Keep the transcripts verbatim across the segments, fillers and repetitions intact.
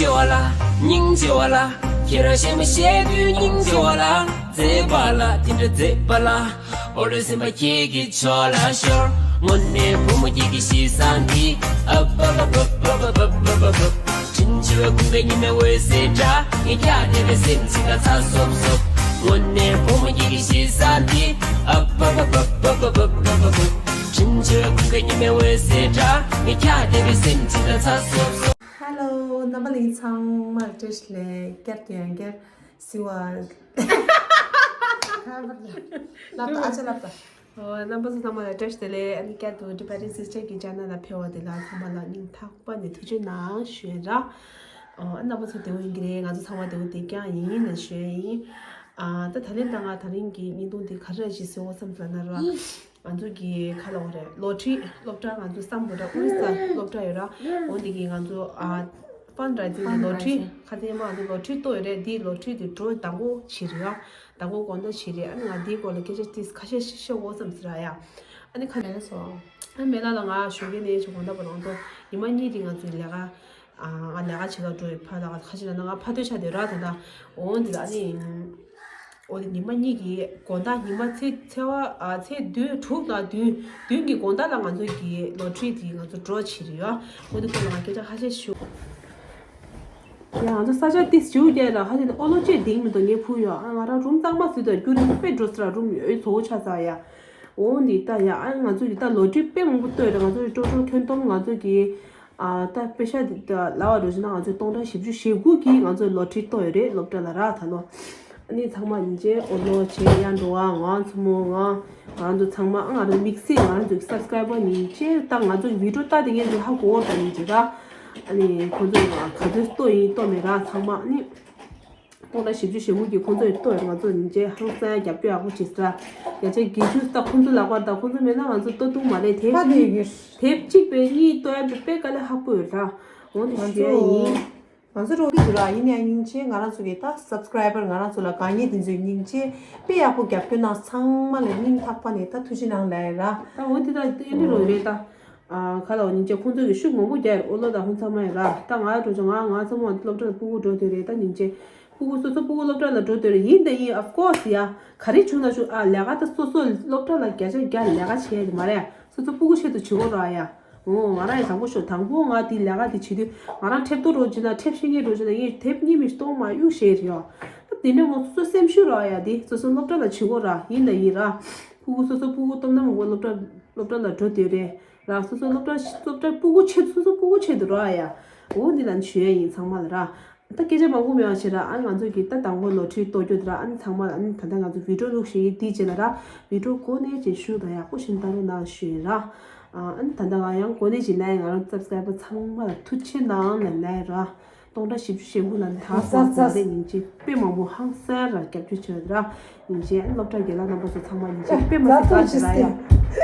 ཆེ་བ་ལ། སྙིང་རྗེ་བ་ལ། ཁྱེད་རང་གཞས་མ་བཤད་དུས་སྙིང་རྗེ་བ་ལ། མཛེས་པ་ལ་དེ་འདྲ་མཛེས་པ་ལ། ཨོ་རེ་སེམས་པ་ཁྱེད་ཀྱི་ཕྱོགས་ལ་ཤོར། དངོས་གནས་བུ་མོ་ཁྱེད་ཀྱི་གཤིས་བཟང་འདི། ཨ་བ་བ་བ། དྲིན་ཆེ་བའི་ཀུན་དགའ་ཉི་མའི་འོད་ཟེར་འདྲ། ངས་ཀྱང་དེ་རེ་སེམས་ཅི་ལ་ཚ་སོབ་སོབ། དངོས་གནས་བུ་མོ་ཁྱེད་ཀྱི་གཤིས་བཟང་འདི། ཨ་བ་བ་བ། དྲིན་ཆེ་བའི་ཀུན་དགའ་ཉི་མའི་འོད་ཟེར་འདྲ། ངས་ཀྱང་དེ་རེ་སེམས་ཅི་ལ་ཚ་སོབ་སོབ། Hello, རྣམ་པ་ལྷན་རྒྱས་ཚང་མར་བཀྲ་ཤིས་བདེ་ལེགས། བསྐྱར་དུ་ཡང་བསྐྱར་བསུ་བ། ལབ་དང་། ཨ་ཅག་ལབ་དང་། ཨོ། རྣམ་པ་ཚོ་ཚང་མ་ལ་བཀྲ་ཤིས་བདེ་ལེགས། ཨ་ནི་བསྐྱར་དུ་Tibetan Sister གྱི་channel ལ་ཕེབས་པ་དེ་ལ་ཚང་མ་ལ་སྙིང་ཐག་པ་ནས་ཐུགས་རྗེ་གནང་ཞུ་ཡ་ར། ཨོ། ཨ་རྣམ་པ་ཚོ་བདེ་པོ་ཡིན་གྱི་རེད། ང་ཚོ་ཚང་མ་བདེ་པོ་བསྡད་རྐྱང་ཡིན་ལ་ཞུ་ཡ་ཡིན། ཨ། ད་ད་ལན་ད་ང་དེ་རིང་གི་བརྙན་ཐུང་དེ་ག་རེ་ཞིག་བཟོ་དགོས་བསམ་ཟེར་ན་ར། ང་ཚོ་གི་ག་ལབ་དགོས་རེད། ལོ་ཊ་རི་སློབ་གྲྭ། ང་ཚོ་སམ་བྷོ་ཊ་ཨོ་རི་ས་སློབ་གྲྭ་ཡོད་ར། འོ་འདི་གི་ང་ཚོ། ཨ། fundraising གི་ལོ་ཊ་རི། ཁ་སང་མ་ང་ཚོ་ལོ་ཊ་རི་གཏོར་ཡོད་རེད། འདི་ལོ་ཊ་རི་འདི་draw དང་པོ་བྱས་རེད་ཡ། དང་པོ་དགོང་དག་བྱས་རེད། ཨ་ནི་ང་འདིའི་སྐོར་ལ་སྐད་ཆ་ཏིས་ཁ་ཤས་ཤིག་བཤད་དགོས་བསམ་ཟེར་ཡ། ཨ་ནི་ཁ་ལན་སོང་། ཨ། མེ་ལ་ལ་ང་ཞོགས་ཀས་ནས་ཆུ་དགོང་དག་བར་ང་ཚོ་ཉི་མ་གཉིས་དེ་ང་ཚོའི་ལས་ཀ། ཨ། ང་ལས་ཀ་བྱེད་ལ་འགྲོ་ཡི་ཕར་ལ་ཁ་ཤས་ལ་ན་ང་ཕ་ཐོས་ཆ་དེ་ར་ད་ད། འོ་འདི་ལ་ཨ་ནི། འོ་དེ་ཉི་མ་གཉིས་ཀྱི་དགོང་དག་ཉི་མ་ཚེས་ཚེས་པ། ཨ། ཚེས་བདུན། དྲུག་དང་བདུན། བདུན་གྱི་དགོང་དག་ལ་ང་ཚོ་གི་ལོ་ཊ་རི་དེ་ང་ཚོ་draw བྱས་རེད་ཡ། འོ་དེ་སྐོར་ལ་ང་སྐད་ཆ་ཁ་ཤས་ཞུ། ཡ། ང་ཚོ་ས་ཆ་ཏིས་ཞུ་རྒྱ་ལ་ཁ་ཤས་ནི་ཨོ་ལོ་ཅེ་དིང་མི་འདུག་ངས་ཕུ་ཡོ། ཨ། ང་རང་རུམ་གཙང་མ་ཟིན་དུ་རྒྱུ་རིག་པའི་འགྲོ་སི་ར་རུམ་ཡོད་ཚོ་ཆ་ས་ཡ། འོ་འདི་ལྟ་ཡ། ཨ། ང་ཚོ་གི་ད་ལོ་ཊ་རི་དཔེ་མང་པོ་བཏོད་རེད། ང་ཚོ་གི་ཀྲོ་ཀྲོ་ཁྱོན་བསྡོམས་ང་ཚོ་གི། ཨ། ད་པེ་ཤ་འདི་ད་ལབ་པ་འགྲོ་བྱས་ན་ང་ཚོ་སྟོང་ཕྲག་བཞི་བཅུ་ཞེ་དགུ་གི་ང་ཚོ་ལོ་ཊ་རི་གཏོར་ཡོད་རེད་སློབ་གྲྭ་ལ་ར་ད་ལོ། ཨ་ནི་ཚང་མ་ཉིན་བྱེད་ཨོ་ལོ་བྱེད་ཡ་འགྲོ་བ་ང་ཚོ་མོ་ང་ང་རང་ཚོ་ཚང་མ། ཨ། ང་རང་དམིགས་བསལ་ང་རང་ཚོ་གི་སབ་སི་ཀ་རའི་བར་ཉིན་བྱེད་ད་ང་ཚོ་གི་བི་ཌི་ཡོ་ལྟ་དེ་ངས་ཚོ་ཧ་གོ་བ་ད་ཉིན་བྱེད་ད། ཨ་ནི་ཁོ་ཚོ་ག་ཚོད་གཏོར་ཡིན་གཏོར་མེད་ར་ཚང་མ་ཨ་ནི། སྟོང་ཕྲག་བཞི་བཅུ་ཞེ་དགུ་གི་ཁོང་ཚོ་ཡི་ལྟོས། ང་ཚོ་ཉིན་བྱེད་ཧང་སང་རྒྱབ་སྐྱོར་ཡག་པོ་བྱེད་ས། བརྒྱ་ཆ་བརྒྱད་ཅུ་ད་ཁོང་ཚོ་ལག་པར་ད། ཁོང་ཚོ་མེད་ན་ང་ཚོ་ལྟོ་བཏུང་མ་རེད་དེ། ཕ་དེ་ཡོད། དེབ་གཅིག་པའི་གཉིས་ལྟོས་ཡ་དཔེ་དཀའ་ལས་ཁག་པོ་ཡོད་ད། འོ་དེ་ང་ཞུ་ཡ་ཚོ་ཡིན། ང་ཚོ་རོགས་ཀྱི་འདུག་ར། ཡིན་ཡང་སྙིང་རྗེ། ང་རང་ཚོ་གི་ད་སབ་སི་ཀ་རའི་བར་ང་རང་ཚོ་ལ་དགའ་ཉེ་དེ་ཚོའི་སྙིང་རྗེ་དཔེ་ཡག་པོ་རྒྱབ་སྐྱོར་གནང་ཚང་མ་ལ་སྙིང་ཐག་པ་ནས་ད་ཐུགས་རྗེ་གནང་ལབ་ཡ་ར། ད་འོ་དེ་ད་ཨེ་འདྲ་རོ་རེད་ད། ཨ། ག་ལ་འོ་ཉིན་བྱེད་ཁོང་ཚོ་གི་ཤུགས་མང་པོ་རྒྱག་ཡོད་ཨོ་ལོ་ད་ཧུན་ཚང་མ་ཡིན་ར། ད་ང་འགྲོ་ཆོག་ང་ང་ཚང་མ་སློབ་གྲྭ་ལ་སྤུ་གུ་འགྲོ་དུས་རེད་ད་ཉིན་བྱེད། སྤུ་གུ་སོ་སོ་སྤུ་གུ་སློབ་གྲྭ་ལ་འགྲོ་དུས་རེད། ཡིན་ད་ཡིན། of course ཡ། ག་རེ་བྱུང་ན་བྱུང་། ཨ། ལས་ཀ་ད་སོ་སོ་སློབ་གྲྭ་ལ་བརྒྱ་ཆ་བརྒྱ་ལས་ཀ་བྱས་དེ་མ་རེད། སོ་སོ་སྤུ་གུ་ཆེད་དུ་བྱེད་དགོས་ར་ཡ། འོ་ང་རང་ཡང་དང་པོ་ཤོག་དང་པོ་ང་དེ་ལས་ཀ་དེ་བྱེད་དུས་ང་རང་ཁྲེབ་ཏོ་འགྲོ་བྱེད་ན་ཁྲེབ་ཤེས་མཁན་འགྲོ་བྱེད་ན་ངས་དེབ་གཉིས་མི་གཏོང་མ་གཡུག་བྱས་རེད་ཡ། ད་དེ་འདྲ་ངོ་སོ་སོ་སེམས་ཤུགས་ར་ཡ་དེ་སོ་སོ་སློབ་གྲྭ་ལ་བྱེད་དགོས་ར། ཡིན་ད་ཡིན་ར། སྤུ་གུ་སོ་སོ་སྤུ་གུ་སྟོབས་ན་མང་པོ་སློབ་གྲྭ་སློབ་གྲྭ་ལ་འགྲོ་དུས་རེད་ར། སོ་སོ་སློབ་གྲྭ་སློབ་གྲྭ་སྤུ་གུ་ཆེད་སོ་སོ་སྤུ་གུ་ཆེད་དུ་ར་ཡ། འོ་འདི་ལ་ཞུ་ཡ་ཡིན་ཚང་མ་ལ་ར། ད་སྐད་ཆ་མང་པོ་མེད་པ་བྱེད་ར། ཨ་ང་ཚོ་གི་ད་དང་པོ་ལོ་ཊ་རི་གཏོར་རྒྱུ་དེ་ར། ཨ་ནི་ཚང་མ་ལ་ཨ་ནི་ད་ལྟ་ང་ཚོ་བི་ཌི་ཡོ་བླུགས་ཤིག་དེའི་རྗེས་ལ་ར། བི་ཌི་ཡོ་གོ་ནས་ཅིག་ཞུ་དང་ཡག་པོ་ཞིག་ལྟ་རོགས་གནང་ཞུ་ཡིན་ར། ཨ་ནི་ད་ལྟ་ང་ཡང་གོ་ནས་ཅིག་ལན། ང་རང་སབ་སི་ཀ་རའི་བར་ཚང་མ་ལ་ཐུགས་རྗེ་གནང་ལ་ལན་ར། སྟོང་ཕྲག་བཞི་བཅུ་ཞེ་དགུ་ལ་ནི་ད་ཙག་ཙག་རེད། ཉིན་གཅིག་དཔེ་མང་པོ་ཧང་སང་ར་རྒྱབ་སྐྱོར་བྱས་ར། ཉིན་གཅིག་སློབ་གྲྭ་རྒན་ལགས་རྣམ་པ་ཚོ་ཚང་མ་ཉིན་གཅིག་དཔེ་མ་སྲིད་དགའ་བྱེད་ར་ཡ།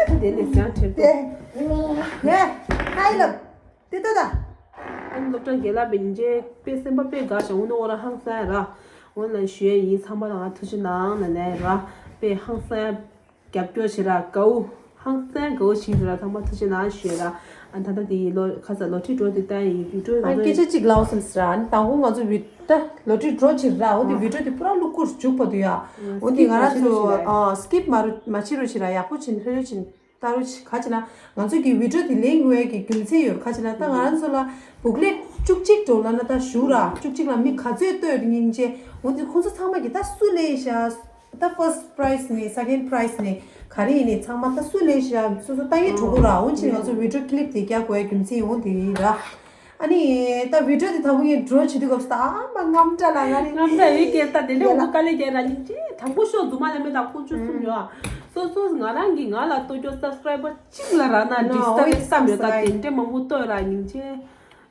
ད་དེ་ནས་ཡང་ཁྲེལ་ཏོ། ཡེ། ཧའི་ལབ། དེ་ལྟ་ད། ཨ་ནི་སློབ་གྲྭ་རྒན་ལགས་པའི་ཉིན་གཅིག་དཔེ་སེམས་པ་དཔེ་དགའ་ཞིང་འོ་ན་འོ་ར་ཧང་སང་ར། འོ་ན་ཞུ་ཡ་ཡིན་ཚང་མ་ལ་ང་ཐུགས་རྗེ་གནང་ལ་ལན་ར། དཔེ་ཧང་སང་རྒྱབ་སྐྱོར་བྱེད་ར་དགའ་བོ། ཧང་སང་དགའ་བོ་ཞིག་ར། ཚང་མ་ཐུགས་རྗེ་གནང་ཞུ་ཡ་ར། ཨ་ད་ལྟ་དེ་ཡི་ལོ་ཁ་ས་ལོ་ཊ་རི་འགྲོ་དེ་ལྟ་ཡིན་བི་ཌི་ཡོ་ང་ཚོ་སྐད་ཆ་གཅིག་ལབ་སོང་ཟེར་ར། ཨ་ནི་དང་པོ་ང་ཚོ་བི་ད་ལོ་ཊ་རི་འགྲོ་ཕྱིར་ར། འོ་དེ་ཨ་བི་ཌི་ཡོ་དེ་པུ་ར་ལུག་ཁུར་བཅུག་པ་དུ་ཡ། འོ་དེ་ང་རང་ཚོ་ཨ་སི་ཀིབ་མ་རུ་མ་བྱེད་རོགས་བྱེད་ར། ཡག་པོ་བྱེད་ལྷོད་ལྷོད་བྱེད། ལྟ་རོགས་བྱེད། ག་ཅི་ན་ང་ཚོ་གི་བི་ཌི་ཡོ་དེ་ལེན་དགོས་ཡ་གི་རྒྱུ་མཚན་ཡོད། ག་ཅི་ན་ད་ང་རང་ཚོ་ལ་བུག་ལེཊ་བཅུ་གཅིག་འགྲོ་ལབ་ན་ད་ཞུ་ར། བཅུ་གཅིག་ལ་མི་ག་ཚོད་ལྟོས་སྙིང་རྗེ། འོ་དེ་ཁོང་ཚོ་ཚང་མ་གི་ད་སུ་ལེན་ཤག་ད་ཕར་སི་ཊི་པ་རའི་ཛི་ནས་སེ་ཀེན་ཌི་པ་རའི་ཛི་ནས་ག་རེ་ཡིན་ནས་ཚང་མ་ད་སུ་ལེན་ཤག་སོ་སོ་ལྟ་ཡས་འགྲོ་གོ་ར། འོ་ཅི་ང་ཚོ་བི་ཌི་ཡོ་ཀི་ལིབ་དེ་རྒྱག་དགོས་ཡ་རྒྱུ་མཚན་འོ་དེ་ཡིན་ར། ཨ་ནི་ད་བི་ཌི་ཡོ་དེ་དང་པོ་ངས་འགྲོ་བྱེད་དུས་སྐབས་སུ་ད་ཨ་མ་རྔམ་སྐྲག་ལ་ང་རེ་རྔམ་སྐྲག་ཡོད་ཀྱི་ད་དེ་འདྲ་འུ་གུ་དཀའ་ལས་རྒྱག་ར། སྙིང་རྗེ། དང་པོ་ཤོག་རྫུན་མ་ལས་མེད་ད་ཁོང་ཆོ་གསུམ་ཡོད་ཨ། སོ་སོ་ང་རང་གི་ང་ལ་ལྟོས་ཀྱོ་སབ་སི་ཀ་རའི་བར་གཅིག་ལ་རག་ན་འགྲིག་ས་རེད་བསམ་ཡོད་ད། དེ་འདྲ་མང་པོ་ལྟོས་ར་སྙིང་རྗེ།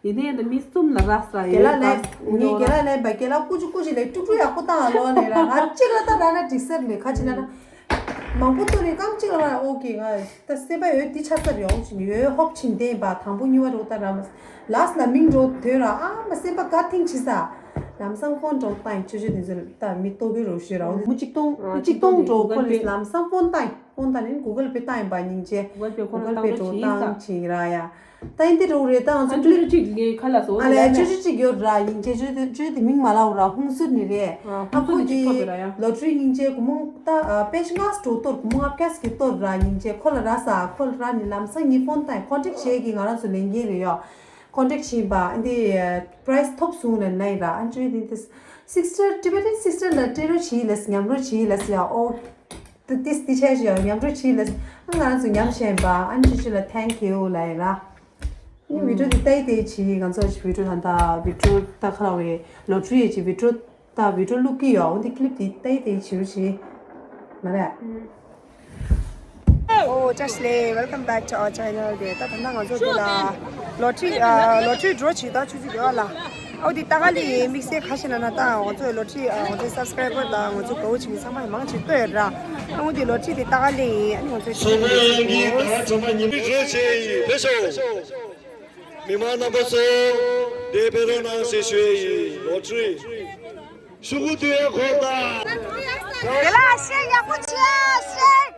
ཡིན་ནའི་ད་མི་གསུམ་ལ་རག་ས་རེད། རྒན་ལགས་ལས་ངས་རྒན་ལགས་ལས་པ་རྒན་ལགས་ཀུ་ཅི་ཀུ་ཅི་ལས་ཀྲུག་ཀྲུག་ཡག་པོ་བཏང་ཨ་ལོ་ལས་ར། ང་གཅིག་ལ་ད་རག་ན་འགྲིག་ས་རེད། ག་ཅི་ལ་ན་མང་པོ་ལྟོས་རེད། རྐང་གཅིག་ལ་རག་ཨོ་ཀེ་ང་ད་སེམས་པ་ཡོད་འདི་ཆ་ས་རེད། ཨོ་ཅི་ཡོད་ཧོབ་ཕྱིན་བསྟན་པ་དང་པོ་གཉིས་པ་རོ་ད་ར་མ་ལ་སི་ལ་མིང་འགྲོ་དོན་ར་ཨ་མ་སེམས་པ་དགའ་ཐེངས་ཆེ་ས། ལམ་སང་ཕོན་འགྲོ་བཏང་ཡིན་ཆུ་ཆུ་དེ་ཚོ་ད་མི་ལྟོ་གི་རོགས་ཞུས་ར་འོ་མུ་གཅིག་སྟོང་མི་གཅིག་སྟོང་འགྲོ་ཁོ་ལས་ལམ་སང་ཕོན་བཏང་ཡིན་ཕོན་བཏང་ནས་གུ་གལ་པེ་བཏང་ཡིན་པ་སྙིང་རྗེ། གུ་གལ་པེ་འགྲོ་བཏང་བྱིན་ར་ཡ། ད་ཡིན་དེ་རོགས་རེད་ད་ང་ཚོ་ཨ་ཀླི་ཀླི་ཀླི་ཁ་ལ་སོ་ཨ་ལས་ཆུ་ཆུ་གཅིག་ཡོད་ར་ཡིན་ཆེ་ཆུ་ཆུ་དེ་མིང་མ་ལབ་ར་ཧུང་སུར་ནི་རེད། ཨ་ཁོ་དེ་ལོ་ཊ་རི་སྙིང་རྗེ་གུ་མོ་ད་པེ་ཤ་ངས་འགྲོ་གཏོར་གུ་མོ་ཨབ་ཀེས་གི་གཏོར་ར་སྙིང་རྗེ་ཁོ་ལ་ར་ས་ཁོ་ལ་ར་ནི་ལམ་སང་ཉི་ཕོན་ད་ཁོན་ཊེག་བྱེད་གི་ང་རང་ཚོ་ལས་འགན་རེད་ཡོ། ཁོན་ཊེག་བྱིན་པ་འདི་པ་རའི་སི་ཐོབ་སོང་ལ་ནའི་ར་ཨན་ཅུ་ཡི་དེ་སིག་སི་ཊར་ཊི་བེ་ཊན་སིག་སི་ཊར་ལ་སྤྲད་རོགས་བྱིས་ལས་ཉམས་རོགས་བྱིས་ལས་ཡ་ཨོ། ཏི་ཏི་སི་ཏི་ཆ་ཞིག་ཡ་ཉམས་རོགས་བྱིས་ལས་ཨ་ང་རང་ཚོ་ཉམས་བྱས་པ་ཨན་ཅུ་ཅུ་ལ་thank you་ལ་ཡ་ར། ཨ་ནི་བི་ཌིའོ་འདི་ལྟ་ཡི་དེ་བྱིས་ང་ཚོ་བི་ཌིའོ་ད་ལྟ་བི་ཌིའོ་ད་ཁ་ལ་བའི་ལོ་ཊ་རི་ཡི་བི་ཌིའོ་ད་བི་ཌིའོ་བླུག་གི་ཡོ་འོ་འདི་ཀླིབ་འདི་ལྟ་ཡི་དེ་བྱིས་རོགས་བྱིས་མ་རེད། ཨོ་བཀྲ་ཤིས་བདེ་ལེགས། Welcome back to our channel. དེ་ད་ད་ལྟ་ང་ཚོ་འདི་ལ་ལོ་ཊ་རི་ཨ་ལོ་ཊ་རི་ཌོ་བྱེད་ད་ཆུ་ཚོད་དགུ་པ་ལ། ཨོ་དེ་ད་ག་ལེ་ཡིན་དམིགས་བསལ་ཁ་ཤས་ལ་ན་ད་ང་ཚོའི་ལོ་ཊ་རི་ཨ་ང་ཚོའི་སབ་སི་ཀ་རའི་བར་དང་ང་ཚོ་དགའ་བོ་བྱེད་མཁན་ཚང་མ་ཡང་མང་ཆེ་ལྟོས་ཡོད་ར། ཨོ་དེ་ལོ་ཊ་རི་དེ་ད་ག་ལེ་ཡིན་ཨ་ནི་ང་ཚོའི་སོ་ལོ་ཡང་གི་ད་ཚང་མ་ཉིན་རེ་རེ་བྱས་ཡིན་ཕེབས་ཤོག་མི་མང་རྣམ་པ་ཚོ་དེ་ཕེབས་རོགས་གནང་ཞེས་ཞུ་ཡི་ཡིན། ལོ་ཊ་རི། ཤུ་གུ་དུ་ཡ་ཁོ་ད། དེ་ལ་ཤེས་ཡག་པོ་བྱེད་ཤེས།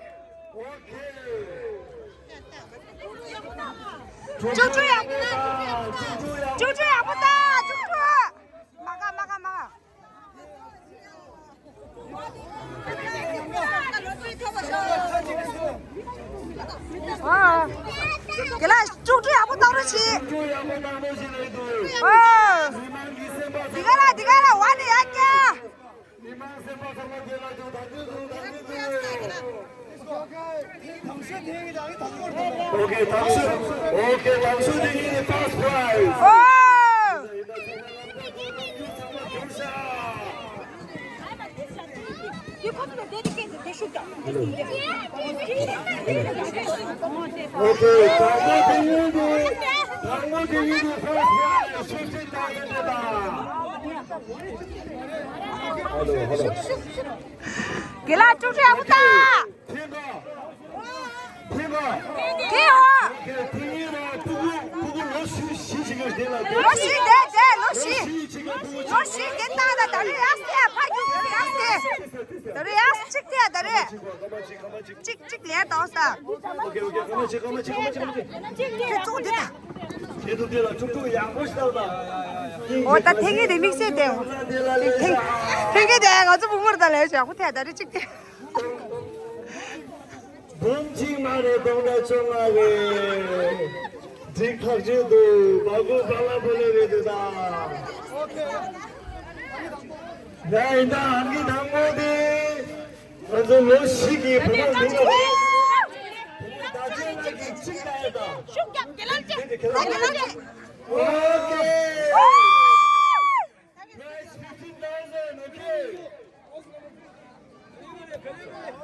ཅུ་ཅུ་ཡག་པོ་ད། ཅུ་ཅུ་ཡག་པོ་ད། ཅུ་ཅུ། མ་ག་མ་ག་མ་ག་ཨ། དེ་ལ་ཅུག་ཅུ་ཡག་པོ་བཏང་རོགས་བྱེད། ཨ། དེ་ག་ལ་དེ་ག་ལ་བ་ནི་ཡག་ཀྱ། Okay, དང་ཤོས། Okay, དང་ཤོས་དེ་ཡིན་first prize། ཨོ། Okay, དང་པོ་དེ་ཡིན་དུས། དང་པོ་དེ་ཡིན་དུས་first prize fifteen thousand རེད་ད། Hello, hello. དེ་ལ་ཀྲུག་ཀྲུག་ཡག་པོ་ད། ཐེངས་ག་ཐེངས་ག་ཐེངས་འོ། Okay, ཐེངས་གཉིས་ལ་ཕྲུ་གུ། ཕྲུ་གུ་ལོ་བཞི། བཞི་ཞིག་གིས་དེ་ལ། ལོ་བཞི་དེ་དེ་ལོ་བཞི། ལོ་བཞི་ཞིག་གིས་ཕྲུ་གུ། ལོ་བཞི་དེ་ད་ད་ད་རེས་ཡག་སེ་ཕར་རྒྱུག་ད་རེས་ཡག་སེ། ད་རེས་ཡག་སེ་གཅིག་དེ་ད་རེས། གཅིག་གཅིག་ལས་དང་ས། Okay, okay, གང་མ་བྱེད། གང་མ་བྱེད། གང་མ་བྱེད། གང་མ་བྱེད། དེ་ཚོ་འདི་དང་། དེ་ཚོ་འདི་ལ་ཆུང་ཆུང་ཡག་པོ་ཞིག་བཏང་དང་། འོ་ད་ཐེངས་གི་དེ་དམིགས་བསལ་དེ། ཐེངས་ཐེངས་གི་དེ་ང་ཚོ་བུ་མོར་ད་ལས་ཡག་པོ་ཐེ་ད་རེ་གཅིག་དེ། འབུམ་གཅིག་མ་རེད། སྟོང་ཕྲག་བཅོ་ལྔ་རེད། འགྲིག་ཐག་ཆོད་འདུག་བ་གུ་བ་ལ་བུ་ལེ་རེད་འདུག་ད། ཡ་ཡིན་ད་ཨང་ཀི་དང་པོ་དེ། ང་ཚོ་ལོ་བཞི་གི་བུ་མོ་མིང་ལ། བུ་མོ་ད་ཅན་ལགས་ཀྱིས་གཅིག་ལ་ཡོད་དང་། ཤུགས་རྒྱབ་དེ་ལ་ཅན། དེ་དེ་ཁྱེད་ལ་ཅན། Okay. Prize fifteen thousand, okay.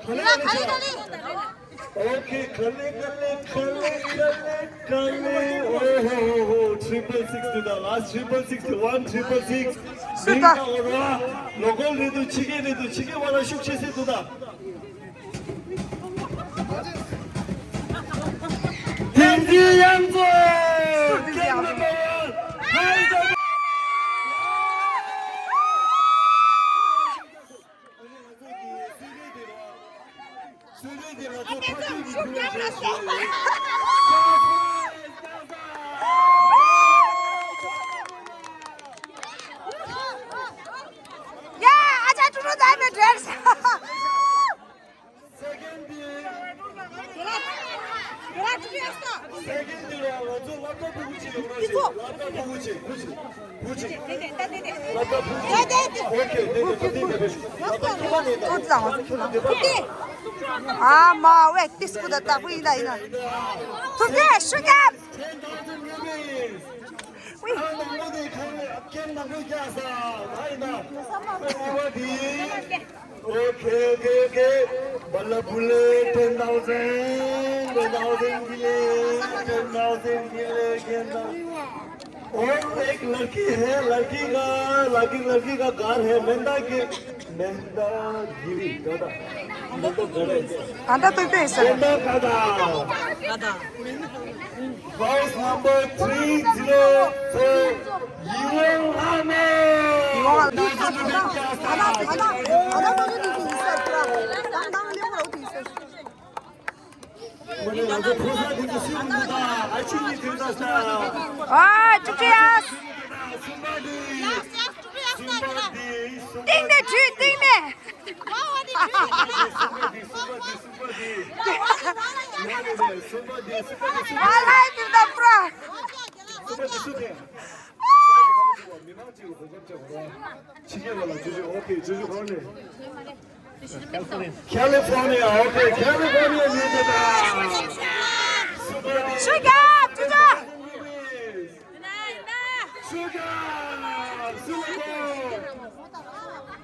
ག་ལེ་ག་ལེ་ག་ལེ། Okay, ག་ལེ་ག་ལེ་ག་ལེ་ག་ལེ་ག་ལེ། Oh, oh, oh, oh, triple six to the last, triple six to one, triple six. སུ་ད། མིང་ལ་འོ་ར། ལོ་ཀལ་རེད་འདུག་ཕྱི་རྒྱལ་རེད་འདུག་ཕྱི་རྒྱལ་བ་ལ་ཤུགས་ཆེ་སེ་འདུག་ད། བསྟན་འཛིན་དབྱངས་མཚོ། Game number one. སུ་རེད་དེ་ང་ཚོ་ཕ་ཚོད་ཀྱི་ཁུལ་ལ་བྱས་སོང་། ཡ། ཨ་ཅག་ཀྲུང་ཀྲུང་ད་ནི་འདྲེར་ཤ། Second དེ། Second དེ་ལ་ང་ཚོ་སློབ་གྲྭ་ཕྲུ་གུ་གཅིག་ཡོང་རོགས་བྱེད། སློབ་གྲྭ་ཕྲུ་གུ་གཅིག་ཕྲུ་གུ་གཅིག་ཨ་མ་ཝེ་ཏིས་ཀུ་ད་ད་པུ་ཡིན་ད་ཡིན་ན། ཐུགས་རྗེ་ཆེ་ཞུ་རྒྱབ། Okay, okay, okay. Bala bule, ten thousand, ten thousand kile, ten thousand kile, ten thousand. और एक लड़की है, लड़की का, लड़की, लड़की का घर है मेंढा के, मेंढागिरी, दादा। मेंढागिरी। मेंढा दादा। Prize number three zero four, Yuan Ahmed. ཨ། ཅུ་ཅུ་ཡ། སྟེང་ནས་བྲུས། སྟེང་ནས། I like it, the frog. California, okay, California, okay, California. Sugar, sugar. Sugar, sugar.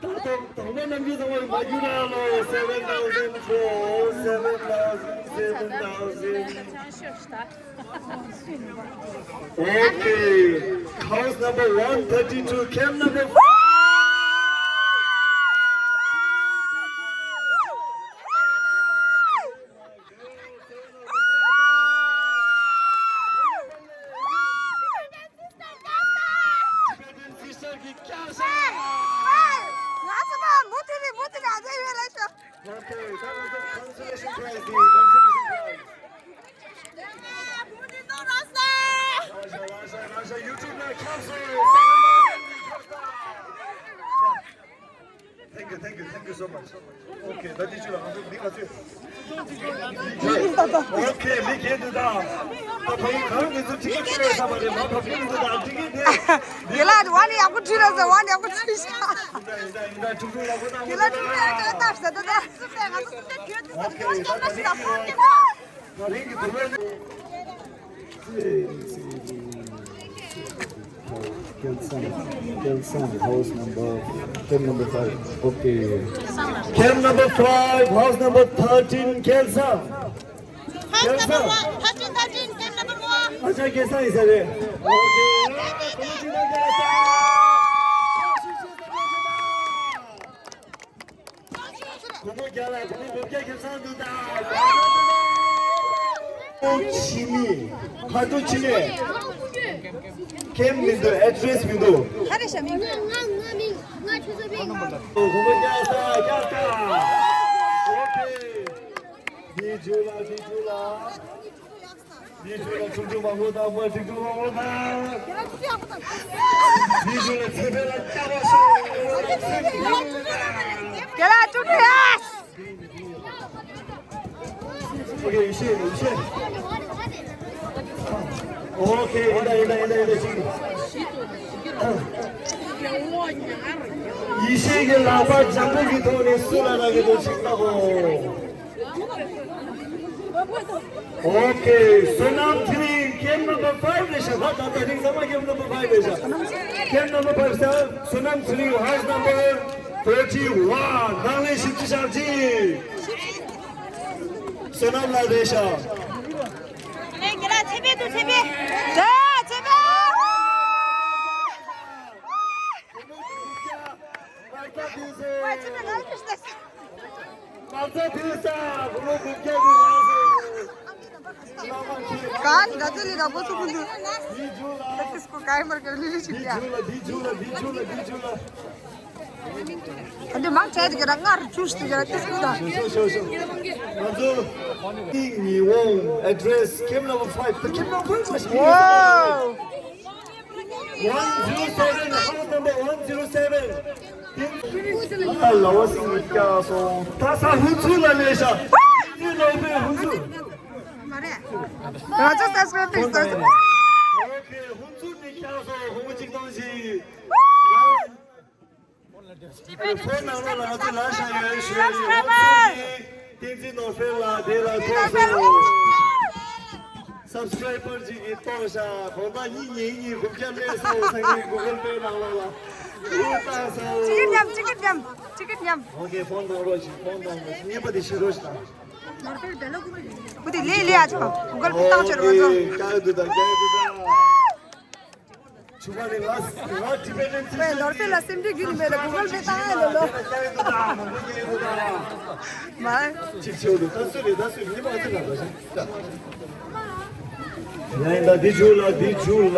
ད་དང་དང་པོ་རྣམ་རྒྱུན་ཚང་མ་མ་རྒྱུད་ལ་ལོ། seven thousand four, seven thousand, seven thousand. Okay. House number one thirty-two, camp number four. Thank you, thank you, thank you so much. Okay, ད་དེ་ཆུ་ལ་ང་ཚོ་མི་ག་ཚོད། Okay, མི་གས་འདུག་ད། ད་ཕ་གི་གང་ངེད་ཚོ་ཊི་ཀེ་ཊི་ཁྱེར་ཡོད་ས་མ་རེད། མ་ཕ་གི་ངེད་ཚོ་ད་ཊི་ཀེ་ཊི་དེ། དེ་ལ་ཝ་ནི་ཡག་པོ་བྲིས་ར་ཟེར། ཝ་ནི་ཡག་པོ་བྲིས་ཤག་ཡིན་ད་ཡིན་ད་ཡིན་ད། ཀྲུང་ཀྲུང་ཡག་པོ་གནང་། དེ་ལ་ཊི་ཀེ་ཊི་ལྟར་ཟེར་ད་ད། སུ་ཕེ་ང་ཚོ་སུ་ཕེ་གྱོད་དུ་ཟེར་དུ་ད་ཀྱོད་ན་ཤི་ད་ཕོ་ཀྱོད་ན། Kelsang, Kelsang, house number, camp number five. Okay. Camp number five, house number thirteen, Kelsang. House number one, thirteen, thirteen, camp number one. Acha, Kelsang is there. Okay. Kelsang. Khumo kya la, khumo kya Kelsang du da. Chini, khatu chini. Camp mi do, address mi do. Khare shami. Nga, nga, nga mi, nga chuzo mi. Khumo kya sa, kya sa. Okay. Di jula, di jula. ལས་ཆོས་ལ་ཆུང་ཆུང་མང་པོ་དང་མ་ཆུང་ཆུང་མང་པོ་དང་། ལས་ཆོས་ལ་ཚེ་འཕེལ་ལ་ལྟ་བ་ཤོག་རྒྱ་ལ་ཆུང་ཆུང་ཡ། ཨོ་ཁེ་ཡེ་ཤེས་ཡེ་ཤེས། ཨོ་ཁེ་ཡིན་ད་ཡིན་ད་ཡིན་ད་ཡིན་ད་ཅིག་ཡེ་ཤེས་ཀྱི་ལག་པ་ལྗང་གུ་གི་ཐོག་ནས་སུ་ལ་ལ་གི་དོ་ཅིག་ལྟ་གོ། Okay, Sonam three, camp number five རེད་ཤག་ད་ད་རིང་ཚང་མ་camp number five རེད་ཤག camp number five ས་Sonam three, house number forty-one. ནང་ལས་ཞིབ་ཅི་ཤག་ཅི། Sonam ལ་རེད་ཤག་ལས་ཀྱི་ལ་ཚེ་འཕེལ་དུ་ཚེ་འཕེལ། ཚེ་འཕེལ། གང་ག་ཚོད་ལས་ར་པོ་སུ་ཁུ་འདུག་ད་ཏིས་ཀོ་ག་ཡི་མར་ག་ལི་ལི་ཞིག་ཡ། ཨ་འདི་མང་ཆེ་དེ་ག་ར་ང་རུ་ཆུ་ཞིག་དེ་ག་ར་ཏིས་ཀོ་ད། ང་ཚོ་ཏིང་ཉི་འོང་address camp number five. The camp number five མ་ཤེས། Wow. One zero seven, house number one zero seven. ཨ་ལ་བ་སིང་གི་སྐྱག་སོང་། ད་ས་ཧུན་ཚུ་ལ་ལས་ཤ། ཏིང་ནོར་ཕེ་ཧུན་ཚུ། མ་རེད། ང་ཚོ་subscribe དེ་ཟེར། ཨོ་ཁེ་ཧུན་ཚུ་ནི་སྐྱག་སོང་། ཧུན་ཚུ་གཅིག་སྟོང་ཞིག་ཕོན་ནང་ལོགས་ལ་ང་ཚོ་ལ་ཤ་ཡོད་ཞུ་ཡ་ཡིན། ཧུན་ཚུ་ནི་ཏིང་ཙི་ནོར་ཕེ་ལ་དེ་ལ་ཐོག་སོང་། Subscriber ཅིག་གིས་གཏོང་ཤག་གོང་ད་གཉིས་ཉིན་གཉིས་དགུ་བརྒྱ་སླེབས་སོང་། ས་ངའི་Google Pay ནང་ལོགས་ལ་ཨུ་བཏང་སོང་། ཅི་གི་ཉམས། ཅི་གི་ཉམས། ཅི་གི་ཉམས། ཨོ་ཁེ་ཕོན་གཏོང་རོགས་ཞིག་ཕོན་གཏོང་རོགས་ཞིག་བརྙན་པ་དེ་ཤི་རོགས་ཞིག་དང་། ཨུ་དེ་ལས་ལས་ཨ་ཅག Google Pay བཏང་ཆོག་རོགས་ཚོ། ཀྱ་དུ་དང་ཀྱ་དུ་དང་། ཆུ་བ་ནི་ལ་ལ་ཊི་བེ་ཊན་ཚིག་ཝེ་ནོར་ཕེ་ལ་སེམས་ཁྲལ་རྒྱུ་ནི་མེད་ལ་Google Pay བཏང་ཡ་ལོ་ལོ། མ། ཅིག་ཆེའུ་དུ་ད་སུ་རེད་ད་སུ་རེད་མ་ཚིག་ལ་ལ་ཞིག་ཡ་ཡིན་ད་འདི་ཆུ་ལ་འདི་ཆུ་ལ།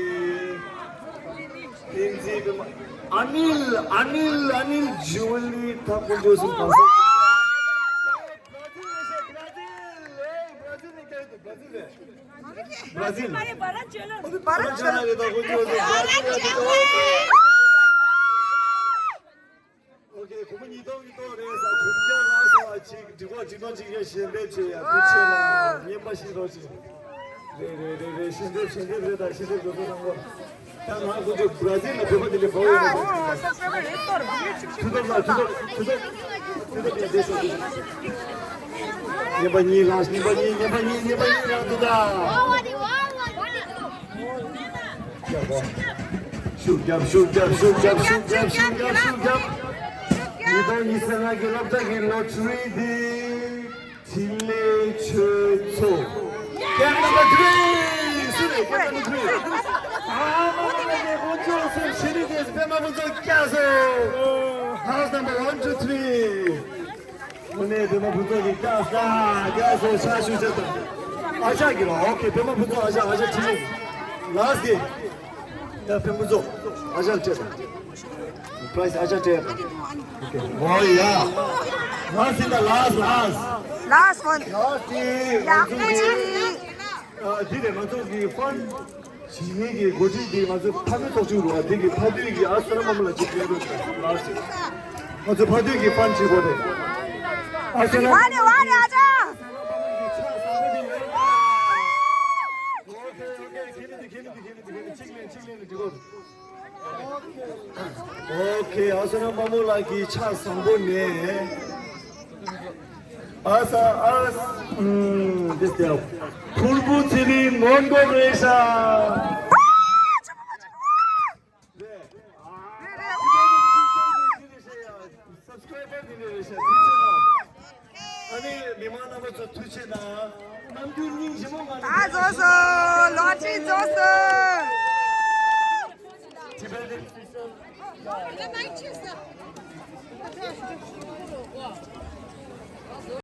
བསྟན་འཛིན་པདྨ། ཨ་ནིལ། ཨ་ནིལ། ཨ་ནིལ་ཇུ་ལི། ད་དཀོན་མཆོག་གསུམ་གང་ཟག Brasil. Brasil. Brasil. Brasil. ཨོ་ཁེ། སྒོར་མོ་ཉིས་སྟོང་ཉིས་སྟོང་རེད་ཟེར། སྒོར་བརྒྱ་ལ་ཟེར་བ་ཅིག་འགྲིག་གོ། འགྲིག་ནོ་ཅིག་ཡ་ཞལ་འདེབས་བྱས་ཡ། ཐུགས་རྗེ་ཆེ་ལ་རྔན་པ་ཞིག་རོགས་བྱེད། རེད་རེད་རེད་རེད། ཞལ་འདེབས་ཞལ་འདེབས་རེད། ད་ཞལ་འདེབས་རོགས་པ་གནང་གོ། ད་ང་ཁོ་ཚོ་བྷ་ར་ཛིལ་ལ་བོད་པ་དེ་འདྲ་བོ་ཡོད་རེད། ཐུགས་སྟོབས་ལ་ཐུགས་སྟོབས་ཐུགས་སྟོབས་ཐུགས་སྟོབས་ཡ་བསྡད་སོང་། རྔན་པ་གཉིས་ལ། རྔན་པ་གཉིས། རྔན་པ་གཉིས། རྔན་པ་གཉིས་རག་འདུག་ད། ཤུགས་རྒྱབ། ཤུགས་རྒྱབ། ཤུགས་རྒྱབ། ཤུགས་རྒྱབ། ཤུགས་རྒྱབ། ཤུགས་རྒྱབ། ཉིས་སྟོང་ཉི་ཤུ་རྩ་ལྔ་གི་སློབ་གྲྭ་གི་ལོ་ཊ་རི་འདི་འཕྲིན་ལས་ཆོས་མཚོ། Game number three. སུ་རེད། Game number three. ཨ་མ་མ་མ་མ། དཀོན་མཆོག་གསུམ་ཞི་བདེ་དེ་པདྨ་ཕུན་ཚོགས་བཀྱག་སོང་། House number one, two, three. དངོས་གནས་པདྨ་ཕུན་ཚོགས་ཀྱིས་བཀྱག་ས་བཀྱག་སོང་། ཕྱག་ཞུ་བྱེད་དང་། ཨ་ཅག་གིས་རོགས། ཨོ་ཁེ། པདྨ་ཕུན་ཚོགས། ཨ་ཅག་ཨ་ཅག་ཁྲིད་ཡོང་། Last game. ཡ་པདྨ་ཕུན་ཚོགས། ཨ་ཅག་སྤྲད་དང་། Prize ཨ་ཅག་སྤྲད་དང་། ཨོ་ཡ། Last in the last, last. Last one. Last game. ཡ་ང་ཚོ་གི། ཨ། འདི་རེད། ང་ཚོ་གི་ཕན་བྱེད་མཁན་གྱི་འགོ་ཁྲིད་འདི་ང་ཚོ་ཕ་མའི་ཚོགས་ཆུང་རུ་བ། འདི་གི་ཕ་དུས་ཀྱི་ཨ་སོ་ན་མ་མོ་ལ་ཅིག་ཕེབས་རོགས་གནང་། ང་ཚོ་ཕ་དུས་ཀྱི་ཕན་བྱེད་དགོས་རེད། ཨ་སོ་ན། ཝ་རེ་ཝ་རེ་ཨ་ཅག་ཨོ་ཁེ། ཨོ་ཁེ། ཁྱེད་ནི་འདི། ཁྱེད་ནི་འདི། ཁྱེད་ནི་འདི། ཁྱེད་ནི་གཅིག་ལེན། གཅིག་ལེན་ནས་འགྲིག་གོ། ཨོ་ཁེ། ཨ་སོ་ན་མ་མོ་ལགས་ཀྱི་ཕྱག་བཟང་པོ་ནས། ཨ་ས་ཨ་ས། ཨུམ། འདི་སྟེ། ཕུར་བུ་ཚེ་རིང་མོན་གྷོ་རེད་ཤག་རེད། ཨ། སབ་སི་ཀ་རའེ་བར་འདི་འདྲ་རེད་ཤག་ཐུགས་རྗེ་གནང་། ཨ་ནི་མི་མང་རྣམ་པ་ཚོ་ཐུགས་རྗེ་གནང་། ནམ་རྒྱུན་སྙིང་རྗེ་མོ་ངང་། ད་རྫོགས་སོང་། ལོ་ཊ་རི་རྫོགས་སོང་།